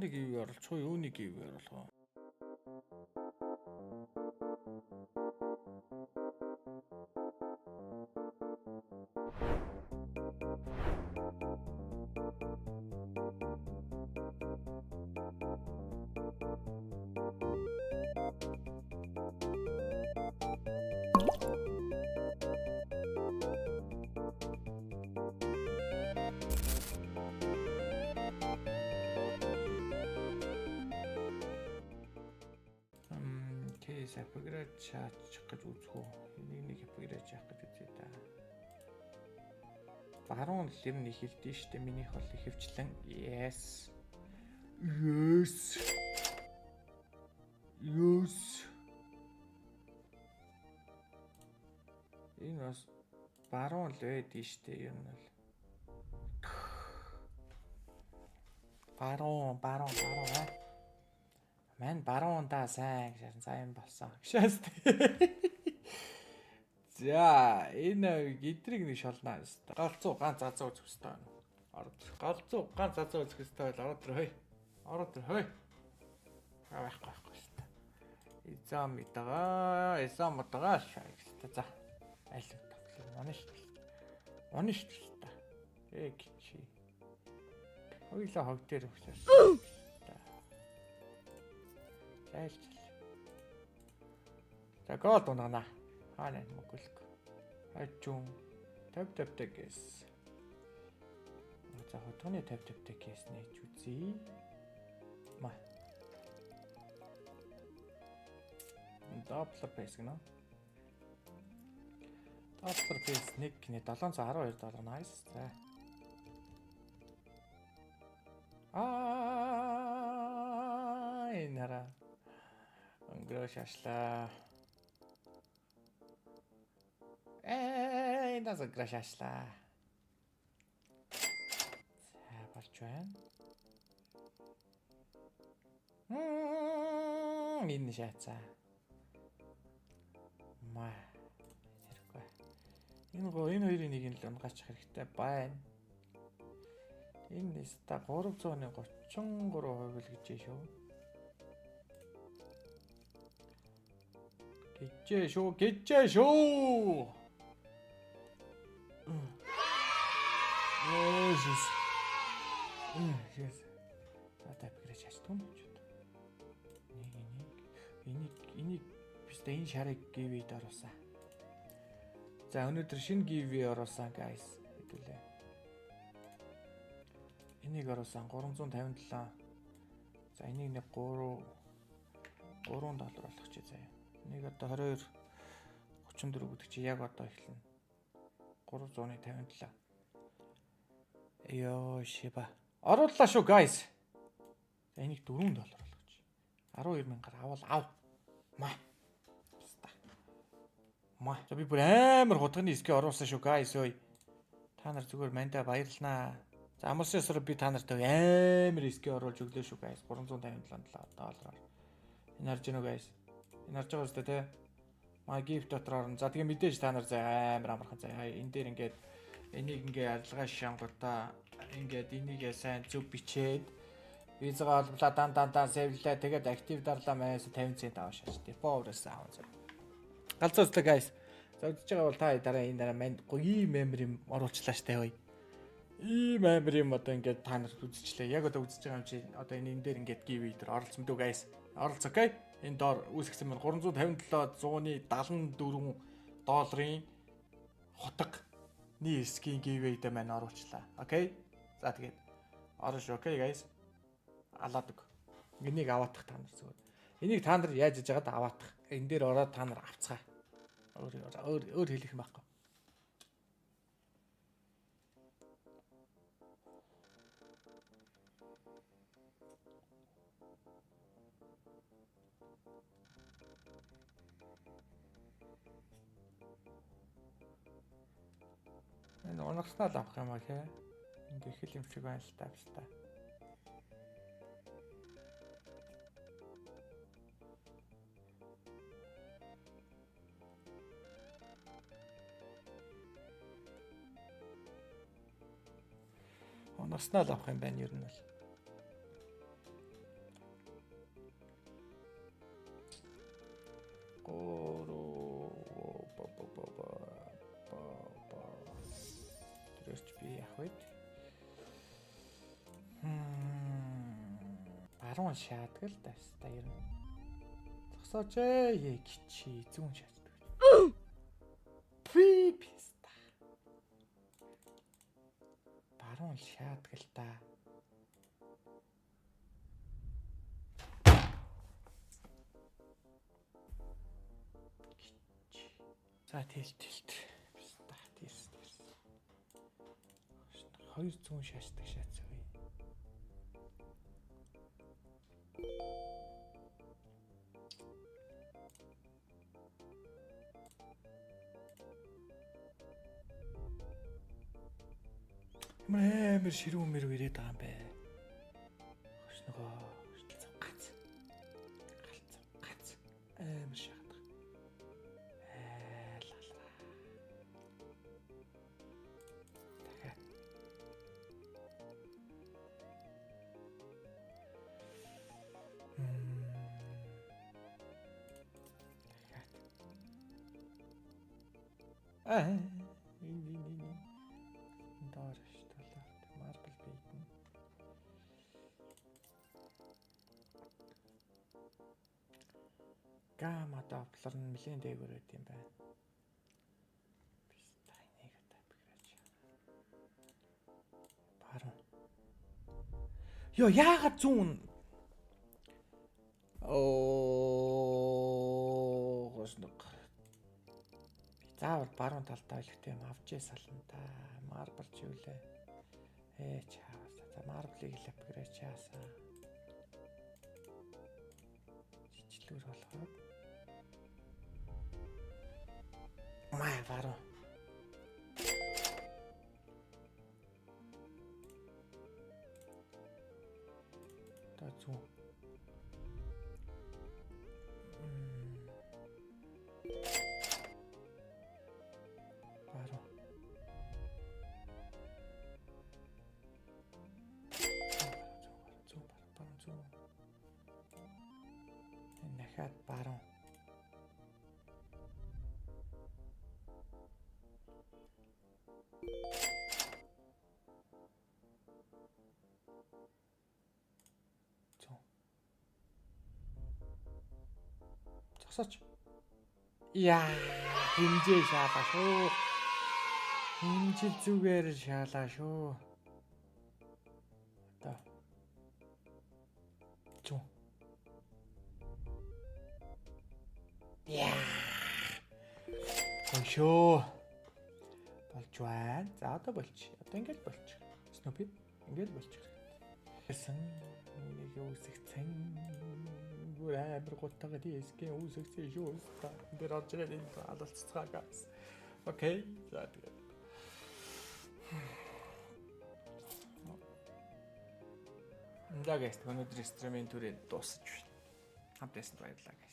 Хутганы giveaway оруулах уу? Юуны giveaway оруулах уу? Case upgrade шаачих гэж үзэх үү? Энийг нэг upgrade шаах гэж үзье да. Баруун л ер нь их хэлдэж штэ. Минийх бол ихэвчлэн yes. Yes. Yes. Энэ бас баруун л байдэн штэ ер нь бол. Баруун, баруун, баруун аа. Мань баруун да сайн гэж за юм болсон. Гшээс. За энэ гидрийг нэг шолноо. Галзуу ганц азаа үзэх хэрэгтэй байна. Ороод. Галзуу ганц азаа үзэх хэрэгтэй байл ороод ир хөөе. Ороод ир хөөе. Аа байхгүй байхгүй шүү. Изам идагаа, изам удагаа шаа гэсэн. За. Аль тавлаа. Унаа шүү. Унаа шүү. Э чи. Хоёлаа хог дээр өгсөн. Зайлч. За gold унагна. Хаана мөгөлг. Хажуун 50 50 гэс. За хотгоны 50 50 case нээж үзье. Ма. Doppler face гэнэ. Doppler face 1 гинэ 712 доллар nice. За. Аа энэ хараа. Өнгөрөө шаашлаа. Ээ энэ өнгөрөө шаашлаа. За болж байна. Энэ шаацаа. Ма. Хэрэггүй. Энэ гоо энэ хоёрын нэг нь л унгаачих хэрэгтэй байна. Энэ ста 333% л гэж шүү. Гэжээ шүү, гэжээ шүү. Есүс. Yes. За та upgrade шаачдаг юм ч. Нэг энийг энийг бистэ энэ шарыг giveaway-д оруулсан. За өнөөдөр шинэ giveaway оруулсан guys хэдүүлээ. Энийг оруулсан 357. За энийг нэг 3 3 доллар болгочих заяа. Энийг одоо 22 34 гэдэг чи яг одоо эхэлнэ. 357. Йоо шиба. Орууллаа шүү guys. За энийг 4 доллар болгочих. 12 мянгаар авал ав. Ма. Пста. Ма. За би бүр амар хутганы skin оруулсан шүү guys ой. Та нар зүгээр мандаа баярлнаа. За амарсан ёсоор би та нарт амар skin оруулж өглөө шүү guys. 357 доллараар. Энэ харж байна уу guys? Энэ харж байгаа үстэй те. My gift дотор орно. За тэгээ мэдээж та нар за амар амархан за энэ дээр ингээд энийг ингээ арилгаа шангуудаа ингээд энийгээ сайн зөв бичээд визагаа олблаа дан дан дан save лээ тэгээд active дарлаа манаас 50 цент аваа шааш. Деповерс аав зөв. Галзуу үстэй guys. За үзэж байгаа бол та дараа энэ дараа манд гоё ийм амар юм оруулчлаа штэ хөөе. Ийм амар юм одоо ингээд та нарт үзчихлээ. Яг одоо үзэж байгаа юм чи одоо энэ энэ дээр ингээд giveaway дээр оролцсон дүү guys. Оролц okay. Энэ доор үүсгэсэн маань 357 174 долларын хутганы skin giveaway дээр маань оруулчлаа. Okay. За тэгээд орно шүү. Okay guys. Алаад өг. Энийг аваатах та нар зүгээр. Энийг та нар яаж иж байгаад аваатах. Энэ дээр ороод та нар авцгаа. Өөр өөр өөр хэлэх юм байхгүй. Энэ унагаснаа л авах юм аа тий. Энд их л юм шиг байна л та биш та. Унагаснаа л авах юм байна ер нь бол. Баруун шаадаг л да та ер нь. Зогсооч ээ гिचи зүүн шаацдаг. Пи писта. Баруун шаадаг л да. За тэлт тэлт. Писта тийс тийс. Хоёр зүүн шаацдаг шаац. Ямар амар ширүүн мэрүү ирээд байгаа юм бэ? Хөш нөгөө гац. Галц гац. Амар шахдаг. Айл алраа. Дахиад. Дахиад. Аа энэ доор талаар marble бийдэн. Гамма Doppler нь нэлээд дээгүүр байт юм байна. Писта энийг одоо upgrade. Баруун. Йоо яагаад зүүн? Оо госног. Би заавал баруун талдаа илэхтэй юм авчээ сална та. Marble ч юу лээ. Чааваса. За marble-ыг л upgrade чаасан. Жижиглүүр болгоод. Маа баруун. Одоо зүүн. Баруун. Зүүн баруун зүүн. Энэ дахиад баруун. Зүүн. Зогсооч. Яа, хэмжээ шаалаа шүү. Хэмжил зүгээр шаалаа шүү. Одоо. Зүүн. Яа. Гошөө. Болж байна. За одоо болчих. Одоо ингээл болчих. Snoopy ингээл болчих. Гэсэн нэг үүсгцэн бүр амар гутгаа диск үүсгцэн шүү. Та дээр орж ирээд энэ алалцгаа guys. Okay. За тэгээд. За guys, өнөөдрийн stream ийн түрээ дуусаж байна. Хамт байсанд баярлалаа guys.